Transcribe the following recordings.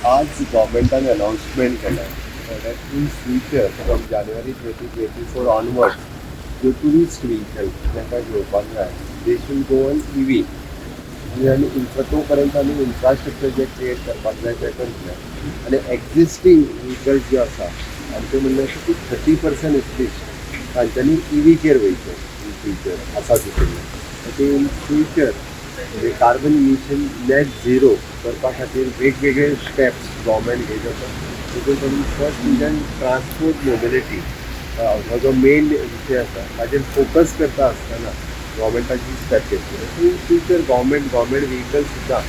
आज गव्हर्मेंटान अनाउन्समेंट केलें that in future from January 2024 onward ज्यो ट्युरिस्ट व्हेकल तांकां घेवपाक जाय, they should go on EV. आनी इन्फ्रा तो पर्यंत आमी इन्फ्रास्ट्रक्चर जें क्रिएट करपाक जाय तें करतले आनी एक्झिस्टींग व्हेकल्स जे आसा, आमचें म्हणणें अशें की 30% एटलिस्ट तांच्यांनी इव्हीचेर वयचें इन फ्युचर आसा तितून. ते इन फ्युचर म्हणजे कार्बन इमिशन नॅट झिरो करपा खातीर वेगवेगळे स्टेप्स गव्हर्मेंट घेत आसा. तितून पडून फर्स्ट म्हणजे ट्रान्सपोर्ट मोबिलिटी हो जो मेन विशय आसा, ताजेर फोकस करता आसतना गव्हर्मेंटाची स्टेप घेतली. In future government vehicle सुद्दां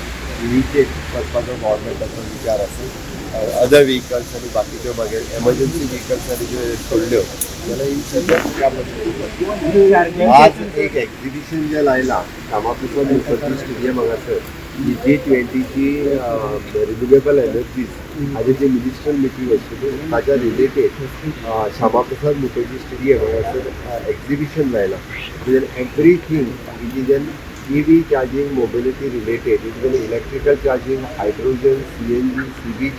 इव्हीचेर वचपाचो गव्हर्मेंटाचो विचार आसा. अदर व्हेकल्स आनी बाकीच्यो मागीर एमर्जन्सी व्हेकल्स आनी ज्यो सोडल्यो जाल्यार इन फ्युचर त्या पद्दतीन. आज एक एक्झिबिशन जें लायलां श्यामा प्रसाद मुखर्जी स्टेडियम हांगासर, ही जी 20ची रिन्युएबल एनर्जीज हाजेर जी मिनिस्टर मिटींग आशिल्ली, ताच्या रिलेटेड श्यामा प्रसाद मुखर्जी स्टेडियम हांगासर exhibition लायलां. Everything which is an EV charging mobility related, it is electrical charging, hydrogen, CNG, CBG,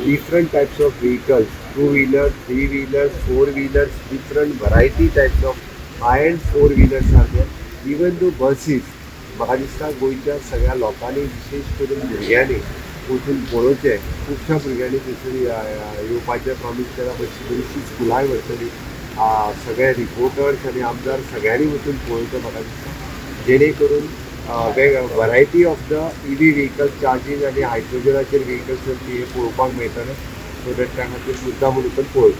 different types of vehicles, two wheeler, three wheelers, four wheelers, different variety types of high end four wheelers are there, even though buses. म्हाका दिसता गोंयच्या सगळ्या लोकांनी, विशेष करून भुरग्यांनी वचून पळोवचें. खुबश्या भुरग्यांनी थंयसर येवपाचें प्रॉमीस केलां. बरीचशीं स्कुलांय व्हरतली. सगळे रिपोर्टर्स आनी आमदार सगळ्यांनी वचून पळोवचें म्हाका दिसता, जेणे करून वेग variety of the EV vehicle charging आनी हायड्रोजनाचेर व्हेकल्स हे पळोवपाक मेळटले. सो that त्या खातीर मुद्दाम म्हणून पण पळोवचें.